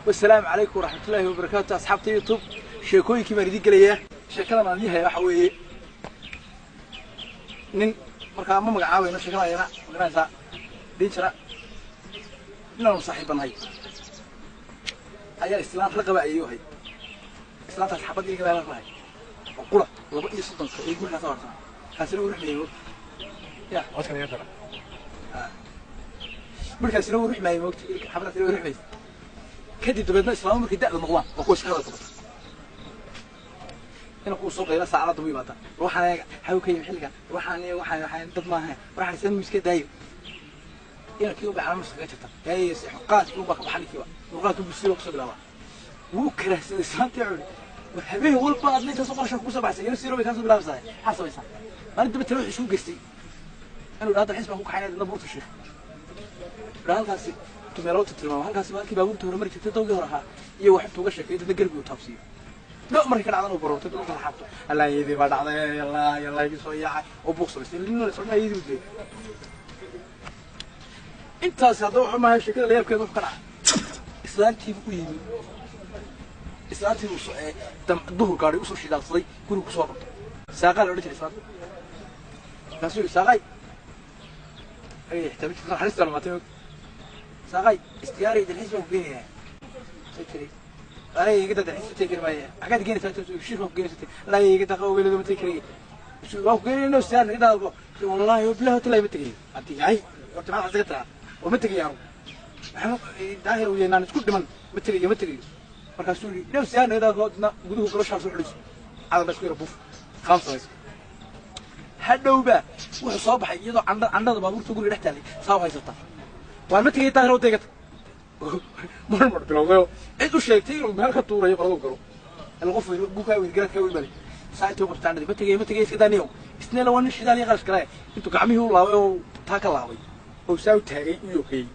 Wasalaamu calaykum waraxmatullaahi wabarakaatu. Asxaabta YouTube, sheekooyinkii baan idin gelayaa. Sheekadan aan idiin haya waxa weeye nin markaa ma magacaabayno sheekada ayana magaranaysaa dinjara ninaanu saaxiibanahay ayaa islaan raqaba ayay u ahayd. Islaantaas xabad iliga baa la rahay oo qura 32-ka iyo gurigaas horta kaasina uu ruxmayay moogta ya codkan iga dara. Markaasina uu ruxmayay moogta, xabadaasina uu ruxmayay. Kadib dabeedna islaamo markay da'da noqdaan waa kuwa iska hadalka bata ina kuu soo qayla saacadda u yimaada, waxaan eega xaw ka yimi xilligan, waxaan waxaan waxaan dad maaha, waxaan isan iska daayo ina kii u baxaa muska kaga jirta qaadkii unbaa ka baxa ninkiiba murqaadku busiba kusoo bilaabaa. Wuu karahsaday islaantii culi war habeen walba aad ninkaasoo qarasha kugu soo baxsay yaro siiro bay kaa soo bilaabaysaa, maxaa samaysaa? Maalin dambe tale wuxuu isugu geystay inuu idhaa dalxiis baan ku kaxaynaya, dadna buurta sheekh idhaa halkaasi intuu meelo tilmaamo, halkaasi waa halkii baabuurta horumari jirtay dawgii hore ahaa iyo wax intuu uga sheekeeyo, dadna garbi uu taabsiiyo dho markay ka dhacdan uu baroortay dhulka xaabto allaa iyadii baa dhacday yallaa yallaa igii soo yaacay oo buuq samaystay nin la socnaa iyadii u dilay. Intaas haddaba wuxuu maahay sheekada layaabkeeda wuxuu ka dhacay islaantiibu u yimi, islaantii uu duhur gaadhay usoo shidaalsaday guriga kusoo qabtay. Saaqaa la odhan jiray islaanta. Markaasuu yidhi saaqay ay ixtiraam jirta naxariista dhamaatay saaqay istiyaari dalxiis baan ku geenayaa. Say tiri aniga iga da dalxiis tegi kari maaya. Xaggaad geenaysaa? Shiir baan ku geenaysaa. Laa iga daqa weelada ma tegi karaye waan ku geenayna istiyaar naga daadgo. Wallaahi wabillahi tallahi ma tegayo haddii ay horta maxaad isaga tiraa oo ma tegayo anu maxaa daahir u yeynaan isku dhiman ma tegayo ma tegayo. Markaasuu yidhi dhow siyaa naga daadgo dina guduhu galo shaar soo xidhayso cadan baa isku yara buuf qaam samayso. Hadhowba wuxuu soo baxay iyadoo candha candhada baabuurta guriga dhex taallay saa u haysata waan ma tegay daahir wadeegata marmar bilowdayo cid u sheegtay inuu meel ka tuurayo qoladu galo ila qof weyn gukaa weyn garaadkaa weyn bale saa intuu qabta candhadii ma tegay ma tegay iska daaniyow isna la waa nin shidaal iyo qarash galaya intuu gacmihii u laabay oo taa ka laabay oo saa u taagay u yokeeyey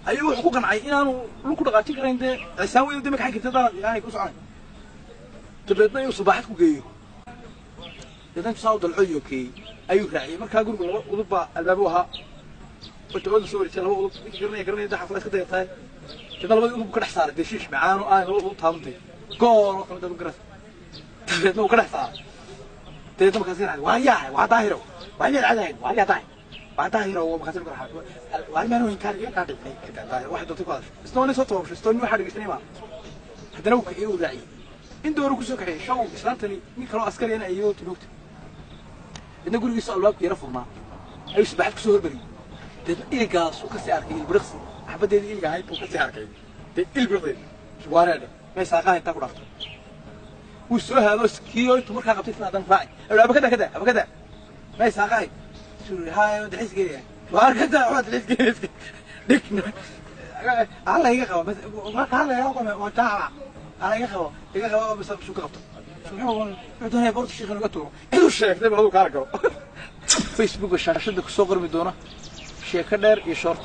ayuu wuxuu ku qancay inaanu lug ku dhaqaajin karayn dee cisaan weyn dee ma kaxan kartid haddaan aanay ku soconay. Dabeedna inuu subaaxad ku geeyo deedna intuu saa u dalco yokeeyey ayuu raaciyey. Markaa gurigu laba udub baa albaabu ahaa inta ooda soo wareejiyay laba udub ninkii garanaya garanaya dee xafla iska dayartahay. Deedna labadii udub buu ka dhex saaray dee shiish macaan oo aan laba udub taabantay gool oo kale dad u garas. Dabeedna uu ka dhex saaray dabeedna markaasi raacay waa yahay waa daahiro waa miyaad cadahayn waa yaa daahir waa daahiro markaasi lagu raxay waa maan weyn kaar kaa dhigtay daahir waxay doontay ku hadasho isna waa nin soo tabaabshay isna nin waxaa dhegeysanay maa. Haddana uu kaxeeyey uu raaciyey in dooru kusoo kaxeeyey shaw islaantani nin kaloo askariyana ayuu tunuugta deedna gurigiisa albaabka yara furnaa ayuu subaxad kusoo hormariyey. Deedna iligaasuu kasii arkay ilbiriqsi xabadeedii iliga ahayd buu kasii arkay dee ilbiriqdeed waareedhe may saaqaha intaa ku dhaaftay wuu soo haado kiyo intuu markaa qabtay isna haddana raacay ayuu abakada kada abakada may saaqahay suu yidhi hayo dalxiis geenaya waar kada waa dalxiis geenaysa dhig alla iga qabo marka alla iga qabo waa jaaca alla iga qabo iga qabo bas suu ka qabto muxuu doonaya borta sheekh inuu ka tuuro cid u sheegtay bal aduu kaala galo. Facebooka shaashada kusoo qormi doona sheeko dheer iyo short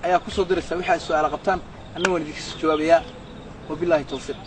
ayaa kusoo diraysaa wixii ay su'aala qabtaan anna waan idinka soo jawaabayaa. Wabilaahi tawfiiq.